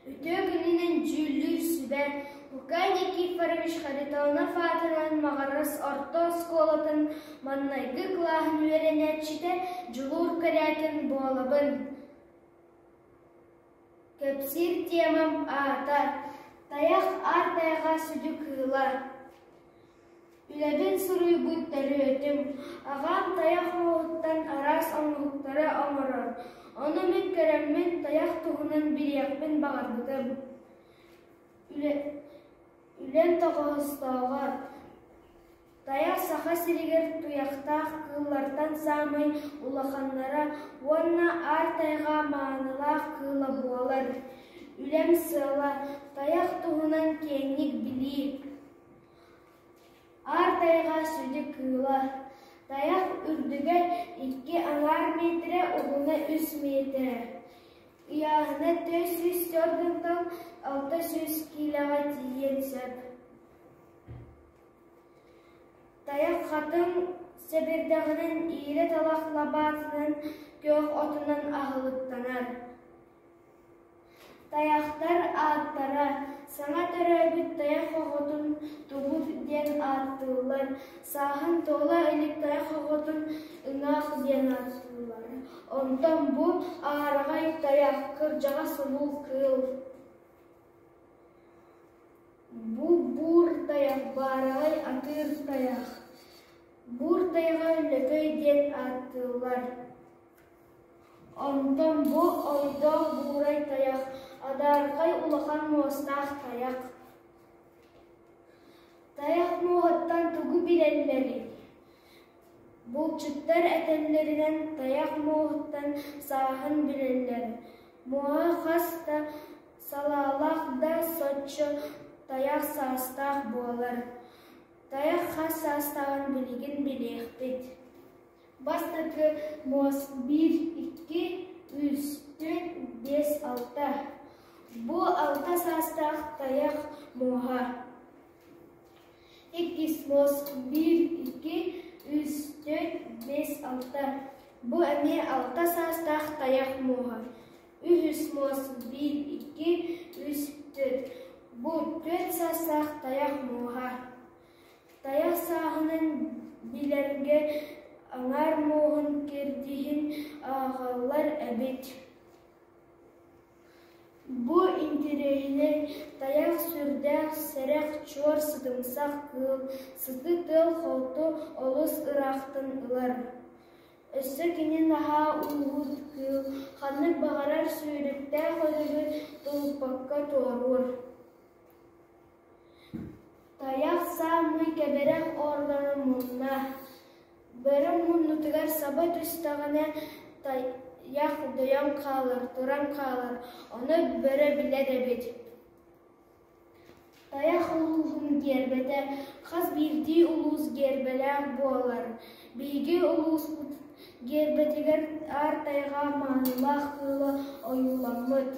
Үтүө күнүнэн дьүүллүүр сүбэ Лука Никифорович Харитонов аатынан Маҕарас орто оскуолатын маҥнайгы кылааһын үөрэнээччитэ Дьулуур Корякин буолабын. Кэпсиир темам аата «Тайах аар тайҕа сүдү кыыла». Үлэбин суруйбут төрүөтүм, аҕам тайах муоһуттан араас оҥоһуктары оҥорор, ону мин көрөммүн тайах туһунан билиэхпин баҕарбытым. Үлэм тоҕоостооҕо, тайах Саха сиригэр туйахтаах кыыллартан саамай улаханнара уонна аар тайҕа маанылаах кыыла буолар. Үлэм сыала тайах туһунан киэҥник билии. Аар тайҕа сүдү кыыла, тайах үрдүгэ икки аҥаар миэтэрэ, уһуна үс миэтэрэ, ыйааһына 404 гынтан 600 киилэҕэ тиийиэн сөп. Тайах хатыҥ сэбирдэҕинэн иирэ талах лабаатынан күөх отунан аһылыктанар. Тайахтар ааттара саҥа төрөөбүт тайах оҕотун тугут диэн ааттыыллар, сааһын туола илик тайах оҕотун ыҥаах диэн ааттыыллар. Онтон бу аараҕай тайах кырдьаҕас улуу кыыл. Бу буур тайах, баараҕай атыыр тайах. Буур тайаҕы лөкөй диэн ааттыыллар. Онтон бу ойдоох буурай тайах, адаархай улахан муостаах тайах. Тайах муоһуттан тугу билэллэрий? Булчуттар этэллэринэн тайах муоһуттан сааһын билэллэр. Муоһа хас да салаалаах да соччо тайах саастаах буолар. Тайах хас саастааҕын билигин билиэхпит. Бастакы муос биир, икки, үс, түөрт, биэс, алта. Бу алта саастаах тайах муоһа. Иккис муос биир, икки, үс, түөрт, биэс, алта. Бу эмиэ алта саастаах тайах муоһа. Үһүс муос биир, икки, үс, түөрт. Бу түөрт саастаах тайах муоһа. Тайах сааһынан билэргэ аҥаар муоһун кэрдииһин ааҕаллар эбит. Бу интэриэһинэй тайах сүрдээх сэрэх чуор сытымсах кыыл, сыты тыал хоту олус ыраахтан ылар. Өссө кини наһаа ууһут кыыл, ханнык баҕарар сүүрүктээх өлүгү тулуппакка туоруур. Тайах саамай кэбирэх органа мунна. Бөрө муннутугар саба түстэҕинэ тайах дөйөн хаалар, туран хаалар, ону бөрө билэр эбит. Тайах улууһун гиэрбэтэ хас биирдии улуус гиэрбэлээх буолар. Биһиги улууспут гиэрбэтигэр аар тайҕа маанылаах кыыла ойууламмыт.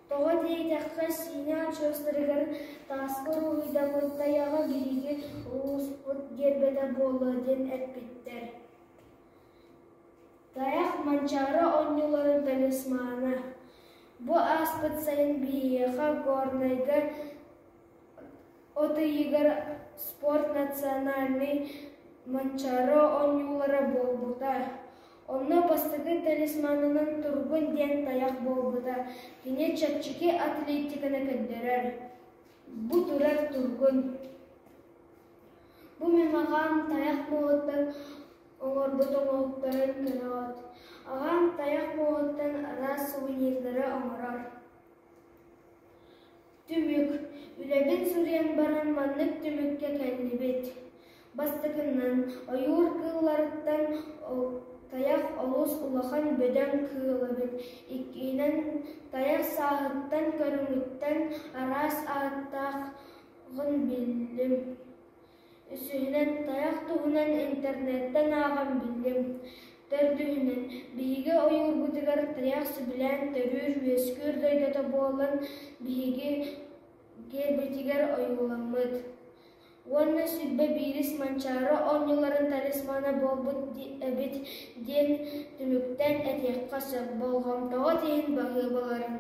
Тоҕо диэтэххэ, Сиинэ очуостарыгар тааска уруһуйдаммыт тайаҕы биһиги улууспут гиэрбэтэ буолуо диэн эппиттэр. Тайах Манчаары оонньууларын талисмана. Бу ааспыт сайын биһиэхэ Горнайга от ыйыгар спорт национальнай Манчаары оонньуулара буолбута. Онно бастакы талисманынан Тургун диэн тайах буолбута. Кини чэпчэки атлетиканы көрдөрөр. Бу турар Тургун. Бу мин аҕам тайах муоһуттан оҥорбут оҥоһуктарын көрөҕүт. Аҕам тайах муоһуттан араас сувенирдары оҥорор. Түмүк. Үлэбин суруйан баран маннык түмүккэ кэллибит. Бастакынан, ойуур кыылларыттан тайах олус улахан бөдөҥ кыыл эбит. Иккиһинэн, тайах сааһыттан, көрүҥүттэн араас ааттааҕын биллим. Үсүһүнэн, тайах туһунан интернеттэн ааҕан биллим. Төрдүһүнэн, биһиги ойуурбутугар тайах сөбүлээн төрүүр-үөскүүр дойдута буолан, биһиги гербитигэр ойууламмыт. Уонна сүүрбэ биирис Манчаары оонньууларын талисмана буолбут эбит диэн түмүктээн этиэххэ сөп, болҕомтоҕут иһин баһыыбаларын.